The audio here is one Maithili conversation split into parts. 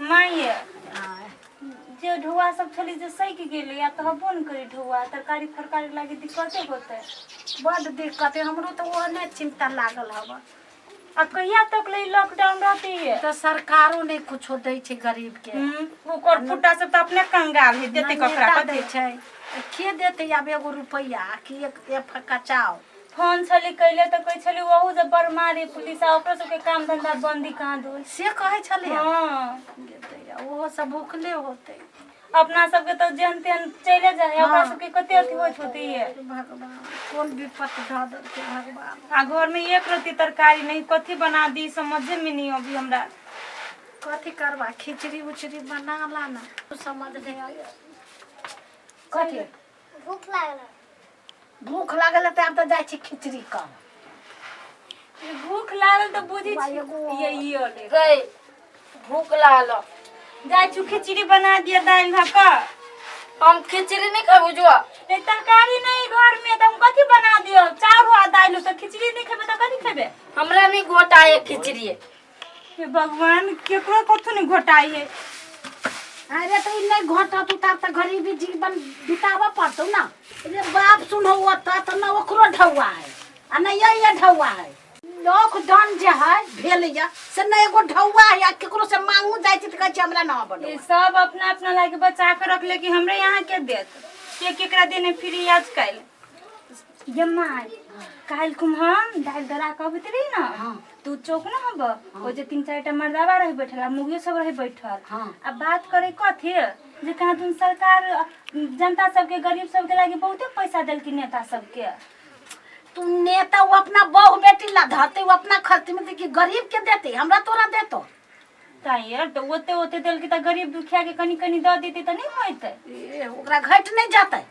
माय जे ढौआ सब छली जे सैक गेलै आ तऽ हबो ने करी ढौआ तरकारी फरकारी लागी दिक्कते होतै। बड्ड दिक्कत है, हमरो तऽ ओहने चिंता लागल हवा। आ कहिया तक ले लॉकडाउन रहते ये? तऽ सरकारो नहि कुछो दै छै गरीब के। ओकर फुटा सब तऽ अपने कंगाल है, देते ना ककरा? नेता कथी दै छै तऽ के देतै आब एगो रुपैआ कि एक एक फक्का चाउर? फोन छली कैले तऽ कहै छली ओहू जे बड़ मारे पुलिस आ ओकरो सबके काम धंधा बंदी कहाँ दो से कहै छलै। हाँ। ओहो सब भूखले होतै। अपना सबके तऽ जेहन तेहन चले जाए है, ओकरा सबके कते अथी होइत होतै ये। भगवान कोन विपत्ति धऽ देलकै भगवान। आ घर में एक रत्ती तरकारी नहीं, कथी बना दी समझे में नहीं अभी हमरा। कथी करबा, खिचड़ी उचड़ी बना ला ना। समझ नहीं आया कथी। भूख लागल है। भूख लागल है तऽ आब तऽ जाइ छी खिचड़ी कर। भूख लागल तऽ बुझी छी ये ई अले। गई भूख लागल। जाइ छी खिचड़ी बना दिया दालि भात का। हम खिचड़ी नहीं खेबू जुआ। नहीं तरकारी नहीं घर में तऽ हम कथी बना दियो? चाउर हो आ दालि हो तऽ खिचड़ी नहीं खेबे तऽ कथी खेबे? हमरा नहीं घोटाए खिचड़ी। हे भगवान, केकरो कथू नहीं घोटाई है। अरे तऽ ई नहि घटत उतार तऽ गरीबी जीवन बिताबऽ पड़तौ ना। रे बाप सुनहो, ओतऽ तऽ न ओकरो ढौआ है आ न ये ढौआ है। लॉकडाउन जे है भेल ये से न एगो ढौआ है आ केकरो से मांगू जाइ छी तऽ कहै छै हमरा न आबऽ। ये सब अपना अपना लाके बचा के रख ले कि हमरे यहाँ के देत के केकरा देने फ्री आजकल। ये माय, काल्हि कुम हम दालि दरा के अबैत रही ना। तू चौक न हब, ओ जे तीन चारि टा मर्दाबा रहे बैठल आ मुगियो सब रहे बैठल। आ बात करे कथी जे कहाँ तुम सरकार जनता सबके गरीब सबके लागी बहुते पैसा देलकी नेता सबके। तू नेता वो अपना बहु बेटी ला धरते, वो अपना खर्च में कि गरीब के देते? हमरा तोरा देतो? ताई यार तऽ ओते ओते देलकी तऽ गरीब दुखिया के कनी कनी दऽ देते तऽ नहीं होइतै? ए, ओकरा घटि नहीं जाते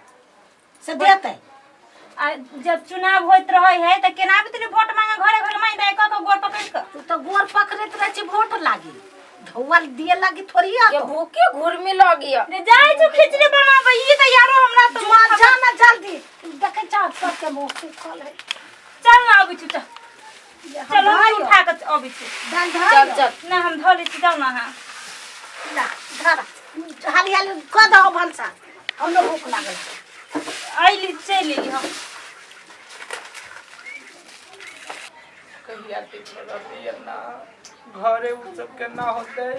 से देते। आ जब चुनाव होइत रहे है तऽ केना आबैत रहे वोट मांगे घरे घर मांग दे कऽ कऽ गोर पकड़ि कऽ। तू तो गोर पकड़ैत रहै छी वोट लागी, धौआ दिए लागी थोड़ी ये आतो। भूखे घुरमी लगिया। रे जाइ छु खिचड़ी बनाबै ई तऽ यारो हमरा तऽ जा जा ना जल्दी, देखै छ सबके मुँह सुखल है। चल ना अबै छु, चल। ये हम चल हम धराइयो। उठा कऽ अबै छु। दालि चल धराइयो। चल। ना हम धऽ लै छी, जाउ ना अहाँ। ला धरा, हाली हाली कऽ दहो भनसा, हमरो भूख लागल। अइली चलि एली हम। कहिया देखले रहती ना घरे उ सब केना होतै।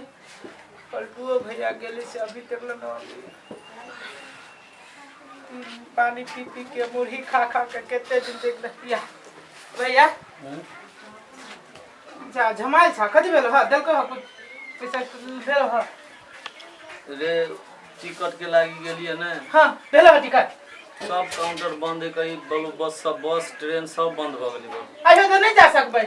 पलटुओ भैया गेली से अभी तक ले ना अभी। पानी पी पी के मुरही खा खा के कते दिन देख रहतिया। भैया जा झमाइल छा, कथी भेल ह? देलको ह कुछ पैसा भेल ह? रे टिकट के लागी गेलियै ने। हाँ भेल ह टिकट। सब काउंटर बंद है, कहीं बोलू बस सब बस ट्रेन सब बंद भऽ गेलै। अहियो तऽ नहीं जा सकबै।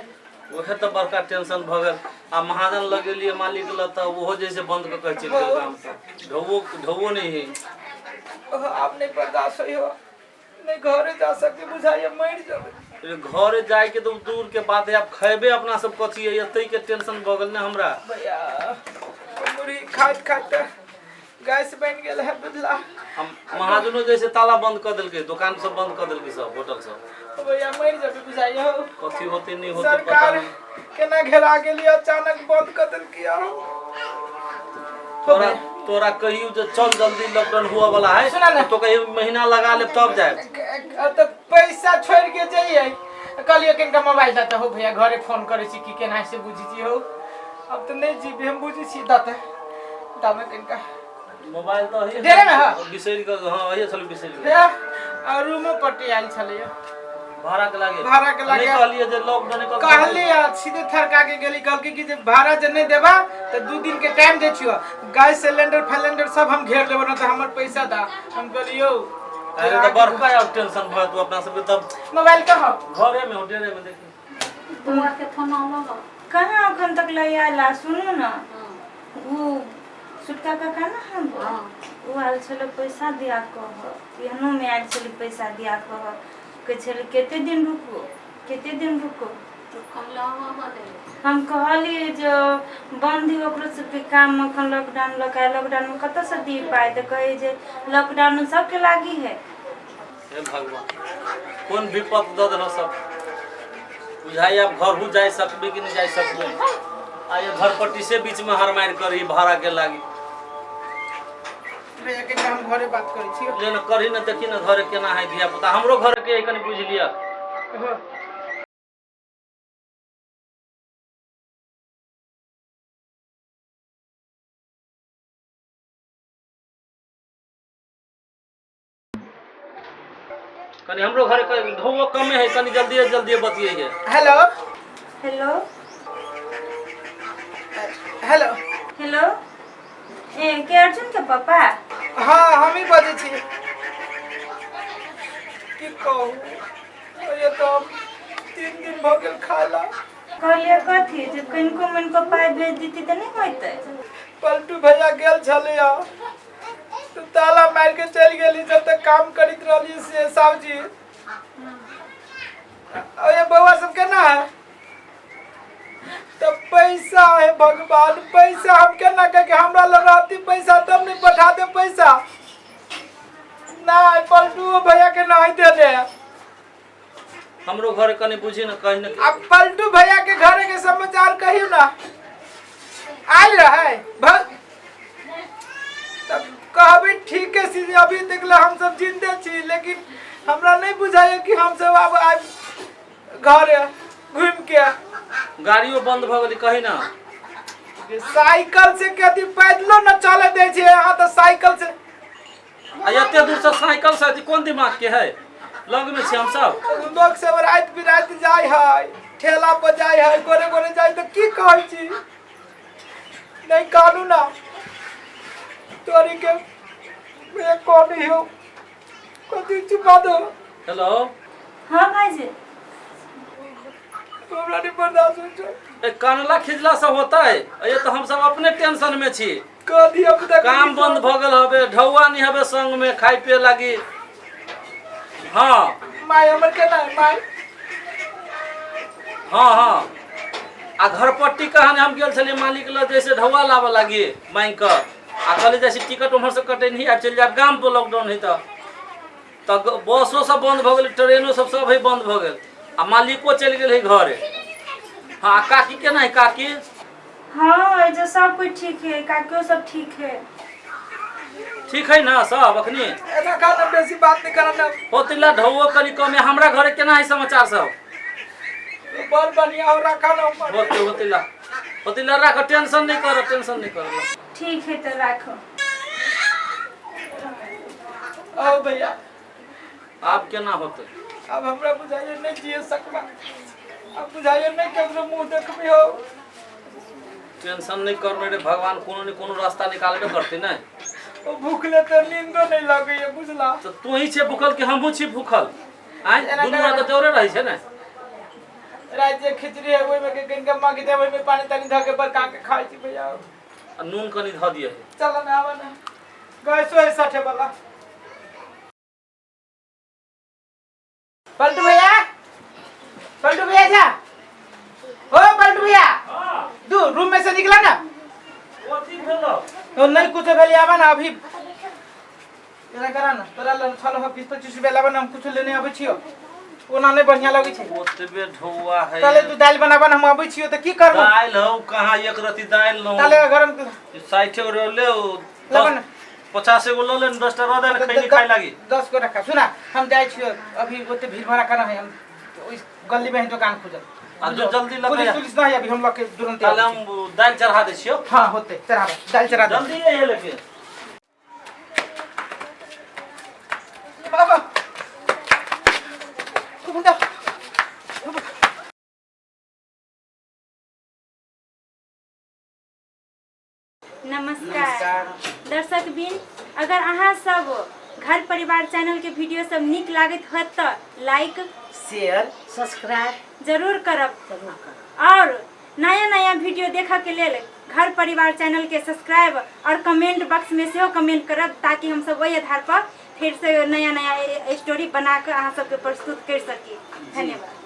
ओहे तऽ बड़का टेंशन भऽ गेल। आ महाजन लग गेलियै मालिक लग तऽ ओहो जैसे बंद कऽ के चलि गेल काम से, ढौओ ढौओ नहि है। ओहो, आब नहीं बर्दाश्त होई हो, नहीं घरे जा सकते, बुझाइए मर जाबे। रे घरे जाय के तो दूर के बात है, आब खैबे अपना सब कथी है एतै के टेंशन भऽ गेल ने हमरा। भैया मुरही खाइत खाइत गैस बनि गेल है बुझला। हम महाजनो जैसे ताला बंद कऽ देलकै, दुकान सब बंद कऽ देलकै, सब होटल सब। भैया मर जाबे बुझाइए हो। कथी होते नहीं होते पता सरकार नहीं। केना घेरा गेली, अचानक बंद कऽ देलकी। आरो तोरा तोरा कहियो जे चल जल्दी लॉकडाउन हुआ वाला है। सुना ना। तो कहियो महीना लगा ले तब जाए। तो पैसा छोड़ के जाइए। कहलिए किनका मोबाइल देते हो भैया, घरे फोन करे छी कि केना से बुझी छी हो। अब तो नहीं जीबी हम बुझी छी, दाते दामे किनका मोबाइल तो है डेरे में है। बिसरि के, हां अहिए छल बिसरि के। भैया आ रूमो पट्टी आयल छलैया भाड़ा के लागे। भाड़ा के लागे। नहीं कहलिए जे लॉकडाउन कब कहली आ सीधे थरका के गेली। कहलकी कि जे भाड़ा जे नहीं देबा तो 2 दिन के टाइम दे छियो, गैस सिलेंडर फैलेंडर सब हम घेर लेबो, ना तो हमर पैसा दा। हम कहलियो अरे तो बड़का अब टेंशन भऽ तू अपना सबके तब। मोबाइल कहाँ? घरे में हो, डेरे में देखी। बौआ के फोन आलो हँ? कहाँ अखन तक ले आयला। सुनू ना, उ सुटका काका ना हम उ आयल छलै पैसा दिया कह, एहनो में आयल छलै पैसा दिया कह, कहै छलै कते दिन रुकू, कते दिन रुकू। तो कहलहुँ हँ। हम कहलियै जे बंद है ओकरो सबके काम अखन लॉकडाउन लगा, लॉकडाउन में कतऽ से दी पाइ? तऽ कहै जे लॉकडाउन में सबके लागी है। हे भगवान, कोन विपद दऽ देलौ सब बुझाइ। आब घर हूँ जाय सकबे कि नहीं जाय सकबे? आ ये घरपट्टी से बीच में हर मारि करी भाड़ा के लागी। भैया के हम घरे बात करै छी। ले न करही न, देखी न घरे केना है धिया पुता, हमरो घर के कनी बुझि लिअ। कनी हमरो घर के ढोवो कमे है, कनी जल्दी जल्दी बतिये। हेलो हेलो हेलो हेलो, ए के अर्जुन के पापा? हाँ हम ही बजै छी। की कहू, ये तो 3 दिन भ गेल खाला। कहलिए कथी जे कनिको मनिको पाइ भेज देती तऽ नहि होइतै। पलटू भैया गेल छलै तो ताला मार के चलि गेली जब तक काम करैत रहली से साहु जी। अरे बउआ सब केना है? तब पैसा है भगवान, पैसा हम केना के हमरा लग रहती पैसा तब नहीं पठा दे पैसा। ना पलटू भैया के नहीं देले। हमरो घर कनी बुझी न कहीं न। अब पलटू भैया के घर के समाचार कहियो ना आयल रहे तब कहबे ठीक है सी अभी तक ला हम सब जिंदे छी, लेकिन हमरा नहीं बुझाइए कि हम सब अब आब घर घूम के। गाड़ियो बंद भ गेली कहीं ना। साइकिल से कदी पैदलो न चले दे छे यहाँ तो साइकिल से। आ एते दूर से साइकिल से कोन दिमाग के है, लग में छी हम सब। लोग सब रात बिरात जाय है, ठेला पर जाय है, गोरे गोरे जाय तो की कहै छी? नहीं कानू ना तोरी के मैं कौन हो कथी चुपा दो। हेलो हाँ भाईजी, हमरा नहीं बर्दाश्त होइ छै। ए कानला खिजला सब होता है, ये तो हम सब अपने टेंशन में छी। कह दिया पुता काम बंद भ गेल हबे, ढौआ नहीं हबे संग में खाइ पिए लागी। हाँ my हमर केना है my? हाँ हाँ आ घरपट्टी कहानी हम गेल छलियै मालिक लग जैसे ढौआ लाबऽ लागी मांगि कऽ, आ कहलियै जैसे टिकट उम्हर से कटे नहीं आबि चलि जायब गाम पर लॉकडाउन है तऽ बसो सब बंद भऽ गेल, ट्रेनो सब सब है बंद भऽ गेल, आ मालिको चलि गेल है घरे। हाँ काकी केना है काकी? हाँ जो सब कुछ ठीक है, काकियो सब ठीक है। ठीक है ना सब अखनी? एना खाना बेसी बात नहीं करना। होतिला ढौओ कनी कम है, हमरा घरे केना है समाचार सब? बड़ बढ़िया हो रखा ना ऊपर। होते होतिला होतिला राख, टेंशन नहीं करो, टेंशन नहीं करो। ठीक है तो राखो। आओ भैया आप केना होते? अब हमरा बुझाइए नहीं जिए सकबा, अब बुझाइए नहीं केकरो मुंह देखबी हो। टेंशन नहीं करने रे, भगवान कोनो ने कोनो रास्ता निकालबे करते ने। ओ भूखले तो नींदो नहीं लगैए बुझला। तो तू ही छे भूखल कि हमहू छी भूखल? आय एना दुनू करा गोटा जोरे रहै छै ने। रात जे खिचड़ी है ओहिमे के कनिका मांगि दे, ओहिमे पानी तानी धऽ के बरका के खाइ छी भैया। आ नून कनी धऽ दिए। चल ना आवा ना, गैसो है 60 वाला। पलटू भैया, पलटू भैया जा। ओ पलटू भैया, तू रूम में से निकला ना। कथी भेलो? तो नहीं कुछ भेल, आवा ना अभी। एना करा ना, तोरा लग छल हो 20-25 रुपया लाबा ना, हम कुछ लेने आबै छियो। ओना नहीं बढ़िया लगै छै। ओतबे ढौआ है। ताले तू दालि बनाबा ना, हम आबै छियो तऽ की करबो? दालि हौ कहाँ एक रति दालि नौ। ताले गरम 60 गो ले लाबा ना। 50 गो लऽ ले, 10 टा रह दे खैनी खाइ लागी। 10 गो रखा। सुना हम जाइ छियो अभी, ओते भीड़ भाड़ा करना है, हम ओइ गली में है दुकान खुजल। आ जो जल्दी लग पुलिस पुलिस नहीं अभी, हम लोग के तुरंत ताले हम दालि चढ़ा दै छियो। हाँ होते चढ़ाबा, दालि चढ़ा दे जल्दी आइए लेके। बाबा घुम जा। नमस्कार दर्शक बिन, अगर अहाँ सब घर परिवार चैनल के वीडियो सब नीक लागैत होत तऽ लाइक शेयर सब्सक्राइब जरूर करब जरूर करब। और नया नया वीडियो देखऽ के लेल घर परिवार चैनल के सब्सक्राइब और कमेंट बॉक्स में सेहो कमेंट करब, ताकि हम सब वही आधार पर फिर से नया नया स्टोरी बना के अहाँ सबके प्रस्तुत कर सकी। धन्यवाद।